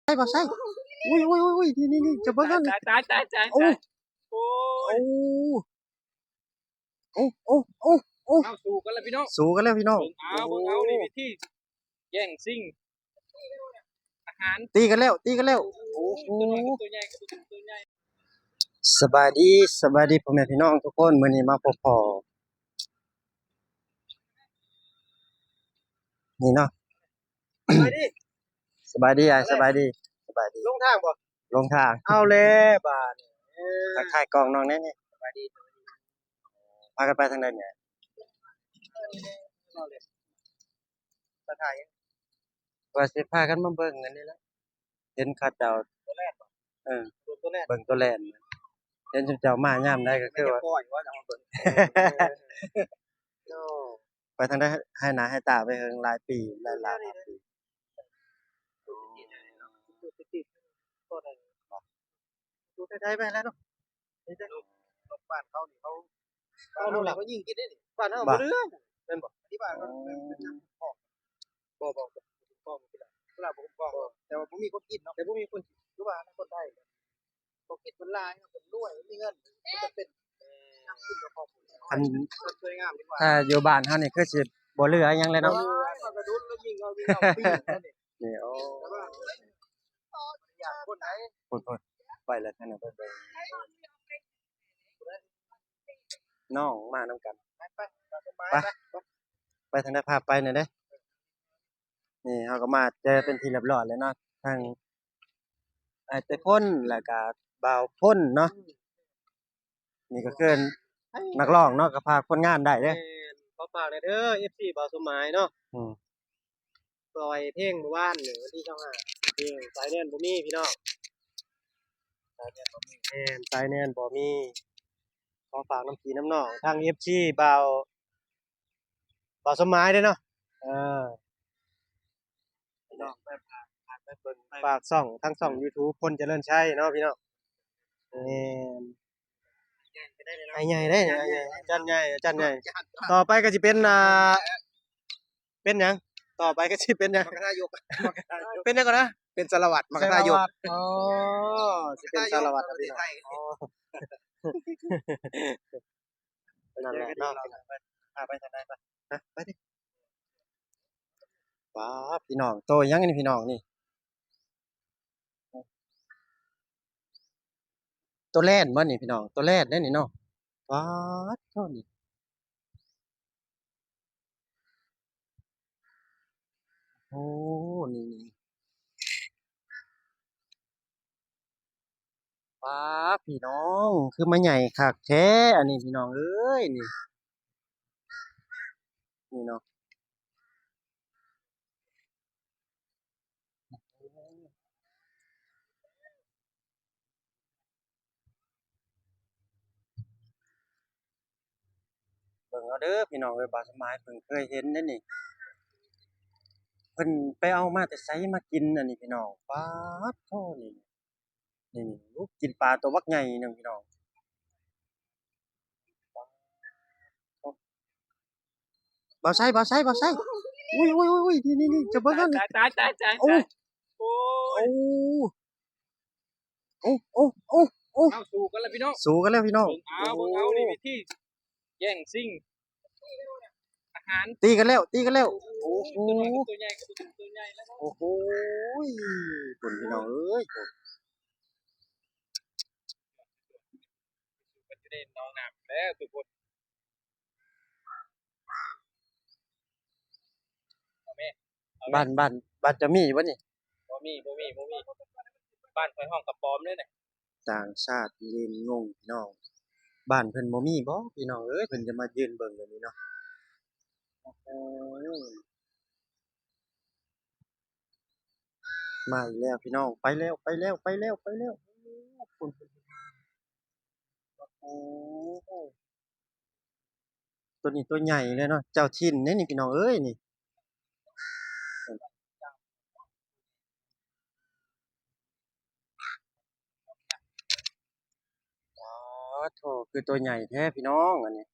ບໍ່ໃສ່ ໂອ້ຍ ໂອ້ຍ ໂອ້ຍ ໂອ້ຍ ນີ້ໆໆ ຈະເບິ່ງຫັ້ນ ຕາຍ ຕາຍ ຕາຍ ຕາຍ ໂອ້ ຕາຍ ໂອ້ຍ ໂອ້ ໂອ້ ໂອ້ ໂອ້ ໂອ້ ເອົາ ສູ້ກັນແລ້ວພີ່ນ້ອງ ສູ້ກັນແລ້ວພີ່ນ້ອງ ເບິ່ງເອົາ ເບິ່ງເອົາ ນີ້ວິທີແຍ່ງຊິງອາຫານ ຕີກັນແລ້ວ ຕີກັນແລ້ວ ໂອ້ໂຫ ໂອ້ໂຫ ຕົວໃຫຍ່ ຕົວໃຫຍ່ ສະບາຍດີ ສະບາຍດີພໍ່ແມ່ພີ່ນ້ອງທຸກຄົນ ມື້ນີ້ມາພົບພໍ້ ນີ້ເນາະ ສະບາຍດີ ສະບາຍດີອ້າຍ ສະບາຍດີ ສະບາຍດີ ລົງທາງບໍ່? ລົງທາງ ເອົາແລ້ວບາດນີ້ ເອີ ທັກທາຍກ້ອງນ້ອງແດ່ນີ້ ສະບາຍດີ ພາກັນໄປທາງໃດນີ້? ມາຖ່າຍ ວ່າຊິພາກັນມາເບິ່ງອັນນີ້ແຫຼະ ເຫັນເຂົາເຈົ້າ ຕົວແລ່ນບໍ່? ເອີ ເບິ່ງຕົວແລ່ນ ເບິ່ງຕົວແລ່ນ ເຫັນຊຸມເຈົ້າມາຍາມໃດກໍຄືວ່າ ເອີ ໄປທາງໃດ ຫາຍໜ້າຫາຍຕາໄປເຫິງຫຼາຍປີ ຫຼາຍໆປີ ຢູ່ໄທໆ ໄປແລ້ວເນາະ ນີ້ເດ້ ນົກ ນົກບ້ານເຂົານີ້ ເຂົາ ເຂົາຍິງກິນເດ້ນີ້ ບ້ານເຮົາບໍ່ເຫຼືອ ແມ່ນບໍ່? ທີ່ບ້ານເຮົາ ອໍ ບໍ່ ບໍ່ ບໍ່ ບໍ່ ບໍ່ ບໍ່ ບໍ່ ແຕ່ວ່າບໍ່ມີຄົນກິນເນາະ ແຕ່ບໍ່ມີຄົນກິນ ຄືວ່າຄົນໄທ ເຂົາກິນເພິ່ນຫຼາຍເນາະ ເພິ່ນລວຍ ມີເງິນ ເພິ່ນຈະເປັນ ເອີ ນັກກິນຂອງຄອບຄົວ ອັນ ສວຍງາມດີກວ່າ ຖ້າຢູ່ບ້ານເຮົານີ້ຄືຊິບໍ່ເຫຼືອຫຍັງເລີຍເນາະ ເອີ ມັນກະດຸນແລ້ວຍິງເອົາ ຍິງເອົາ ປີ້ງເອົານີ້ ນີ້ ໂອ້ ແຕ່ວ່າ ຢາກຄົນໃດ ພຸ້ນໆ ໄປແລ້ວ ທາງນັ້ນໄປເບິ່ງ ນ້ອງມານຳກັນ ໄປ ໄປ ໄປ ໄປທາງໃດ ພາໄປແດ່ເດ້ ນີ້ເຮົາກໍມາເຈີເປັນທີ່ຮຽບຮ້ອຍແລ້ວເນາະ ທັງອ້າຍໄຕ້ພົ້ນ ແລ້ວກະບ່າວພົ້ນເນາະ ນີ້ກໍຄືນັກຮ້ອງເນາະ ກໍຝາກຜົນງານໄດ້ເດ້ ແມ່ນ ຂໍຝາກແດ່ເດີ ເອັຟຊີ ບ່າວສົມໝາຍເນາະ ອືມ ປ່ອຍເພງມື້ວານນີ້ ວັນທີຊາວຫ້າ ເພງສາຍແນນບໍ່ມີພີ່ນ້ອງ ສາຍແນນບໍ່ມີ ແມ່ນ ສາຍແນນບໍ່ມີ ຂໍຝາກນຳພີ່ນຳນ້ອງ ທາງ ເອັຟຊີ ບ່າວ ບ່າວສົມໝາຍເດ້ເນາະ ເອີ ພີ່ນ້ອງ ໄປ ຝາກ ຝາກໄປເບິ່ງ ຝາກຊ່ອງ ທາງຊ່ອງຢູທູບ ພົນຈະເລີນໄຊເນາະພີ່ນ້ອງ ແມ່ນ ອ້າຍໃຫຍ່ເດ້ ອ້າຍໃຫຍ່ ອາຈານໃຫຍ່ ອາຈານໃຫຍ່ ຕໍ່ໄປກໍຊິເປັນ ອ່າ ເປັນຫຍັງ? ຕໍ່ໄປກໍຊິເປັນຫຍັງ? ມັກຄະທາຍົກ ເປັນຫຍັງກ່ອນນະ? ເປັນສາລະວັດ ມັກຄະທາຍົກ ສາລະວັດ ອໍ ຊິເປັນສາລະວັດ ມັກຄະທາຍົກ ພີ່ນ້ອງ ອໍ ນັ້ນແຫຼະເນາະ ພາໄປທາງໃດ ໄປ ຮະ ໄປຕິ ປາດ ພີ່ນ້ອງ ໂຕຫຍັງນີ້ພີ່ນ້ອງນີ້? ໂຕແລ່ນບໍ່ນີ້ພີ່ນ້ອງ? ໂຕແລ່ນເດ້ນີ້ເນາະ ປາດໂທ້ນີ້ ໂອ້ ນີ້ ນີ້ ປາດ ພີ່ນ້ອງ ຄືມາໃຫຍ່ຄັກແທ້ ອັນນີ້ພີ່ນ້ອງເອີຍ ນີ້ ນີ້ເນາະ ເບິ່ງເອົາເດີພີ່ນ້ອງເອີຍ ບ່າວສະໝາຍເພິ່ນເຄີຍເຫັນເດ້ນີ້ ເພິ່ນໄປເອົາມາແຕ່ໃສມາກິນອັນນີ້ພີ່ນ້ອງ ປາດໂທ້ ນີ້ ນີ້ ນີ້ ໂອ້ ກິນປາຕົວບັກໃຫຍ່ໜຶ່ງພີ່ນ້ອງ ບ່າວໄຊ ບ່າວໄຊ ບ່າວໄຊ ໂອ້ຍ ໂອ້ຍ ໂອ້ຍ ໂອ້ຍ ນີ້ ນີ້ ນີ້ ຈະເບິ່ງຫັ້ນ ຕາຍ ຕາຍ ຕາຍ ໂອ້ ຕາຍ ໂອ້ຍ ໂອ້ ໂອ້ ໂອ້ ໂອ້ ໂອ້ ເອົາ ສູ້ກັນແລ້ວພີ່ນ້ອງ ສູ້ກັນແລ້ວພີ່ນ້ອງ ເບິ່ງເອົາ ເບິ່ງເອົາ ນີ້ວິທີແຍ່ງຊິງອາຫານ ຕີກັນແລ້ວ ຕີກັນແລ້ວ ໂອ້ໂຫ ໂອ້ໂຫ ຕົວໃຫຍ່ ຕົວໃຫຍ່ແລ້ວ ໂອ້ໂຫ ພຸ້ນພີ່ນ້ອງເອີຍ ຢູ່ໃນໜອງນ້ຳແລ້ວທຸກຄົນ ເອົາແມ່ ເອົາແມ່ ບ້ານ ບ້ານ ບ້ານເຈົ້າມີບໍ່ນີ້? ບໍ່ມີ ບໍ່ມີ ບໍ່ມີ ບ້ານຂ້ອຍຮ້ອງກະປອມເລີຍນະ ຕ່າງຊາດຢືນງົງພີ່ນ້ອງ ບ້ານເພິ່ນບໍ່ມີບໍ່ພີ່ນ້ອງເອີຍ ເພິ່ນຈະມາຢືນເບິ່ງແບບນີ້ເນາະ ໂອ້ໂຫ ມາອີກແລ້ວພີ່ນ້ອງ ໄປແລ້ວ ໄປແລ້ວ ໄປແລ້ວ ໄປແລ້ວ ໂອ້ໂຫ ໂຕນີ້ຕົວໃຫຍ່ເລີຍເນາະ ເຈົ້າຖິ່ນເດ້ນີ້ພີ່ນ້ອງເອີຍນີ້ ປາດໂທ້ ຄືຕົວໃຫຍ່ແທ້ພີ່ນ້ອງ ອັນນີ້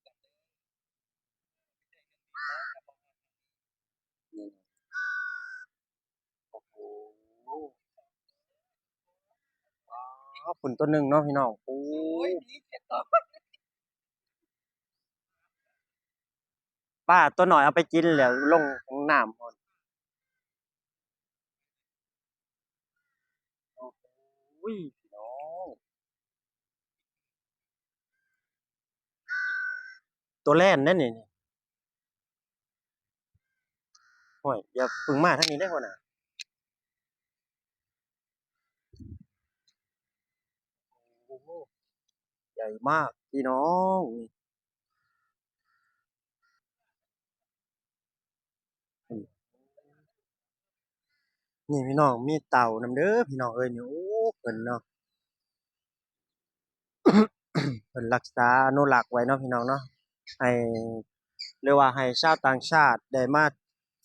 ນີ້ ໂອ້ໂຫ ໂອ້ ອໍ ພຸ້ນຕົວໜຶ່ງເນາະພີ່ນ້ອງ. ໂອ້ຍ ປາຕົວນ້ອຍເອົາໄປກິນແລ້ວລົງນ້ຳພຸ້ນ. ໂອ້ຍ ພີ່ນ້ອງ ຕົວແລ່ນເດ້ນີ້. ໂອ້ຍ ຢ່າເພິ່ງມາທາງນີ້ເດ້ຫົວໜ້າ. ໂອ້ໂຫ ໃຫຍ່ມາກພີ່ນ້ອງ. ນີ້ພີ່ນ້ອງ ມີເຕົ່ານຳເດີພີ່ນ້ອງເອີຍນີ້. ໂອ້ ເພິ່ນເນາະ ເພິ່ນຮັກສາອະນຸລັກໄວ້ເນາະພີ່ນ້ອງເນາະ ໃຫ້ ຫຼືວ່າໃຫ້ຊາວຕ່າງຊາດໄດ້ມາ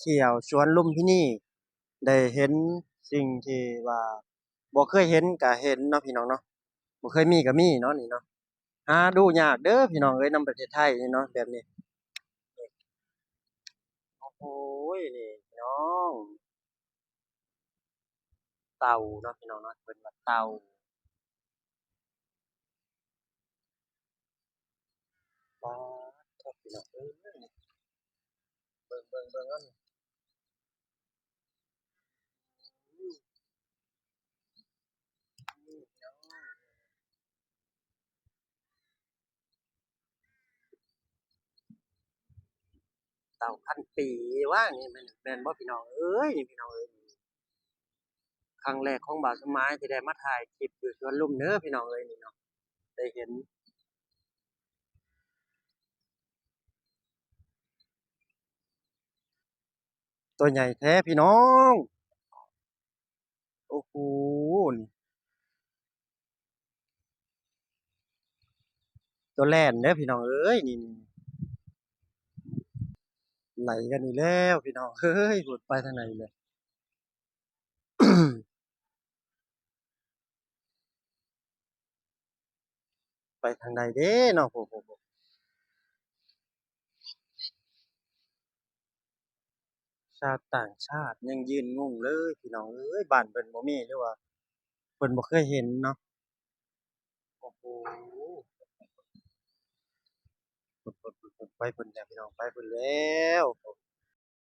ທ່ຽວສວນລຸມພິນີ ໄດ້ເຫັນສິ່ງທີ່ວ່າບໍ່ເຄີຍເຫັນກະເຫັນເນາະພີ່ນ້ອງເນາະ ບໍ່ເຄີຍມີກະມີເນາະນີ້ເນາະ. ຫາດູຍາກເດີພີ່ນ້ອງເອີຍ ນຳປະເທດໄທນີ້ເນາະ ແບບນີ້. ໂອ້ໂຫ ນີ້ພີ່ນ້ອງ ເຕົ່າເນາະພີ່ນ້ອງເນາະ ເພິ່ນວ່າເຕົ່າ. ປາດໂທ້ ພີ່ນ້ອງເອີຍ ເບິ່ງ ເບິ່ງ ເບິ່ງເອົານີ້. ເຕົ່າພັນປີວ່ານີ້ ແມ່ນ ແມ່ນບໍ່ພີ່ນ້ອງເອີຍ ນີ້ພີ່ນ້ອງເອີຍ. ຄັ້ງແລກຂອງບ່າວສົມໝາຍທີ່ໄດ້ມາຖ່າຍຄລິບຢູ່ສວນລຸມເດີພີ່ນ້ອງເອີຍນີ້ເນາະ ໄດ້ເຫັນ ຕົວໃຫຍ່ແທ້ພີ່ນ້ອງ. ໂອ້ໂຫ ນີ້ ຕົວແລ່ນເດີພີ່ນ້ອງເອີຍ ນີ້ ໄລ່ກັນອີກແລ້ວພີ່ນ້ອງເອີຍ ພຸ້ນ ໄປທາງໃດແລ້ວ ໄປທາງໃດເດ້ເນາະ. ໂອ້ໂຫ ຊາວຕ່າງຊາດຍັງຢືນງົງເລີຍພີ່ນ້ອງເອີຍ ບ້ານເພິ່ນບໍ່ມີ ຫຼືວ່າເພິ່ນບໍ່ເຄີຍເຫັນເນາະ. ໂອ້ໂຫ ໄປພຸ້ນແລ້ວພີ່ນ້ອງ ໄປພຸ້ນແລ້ວ.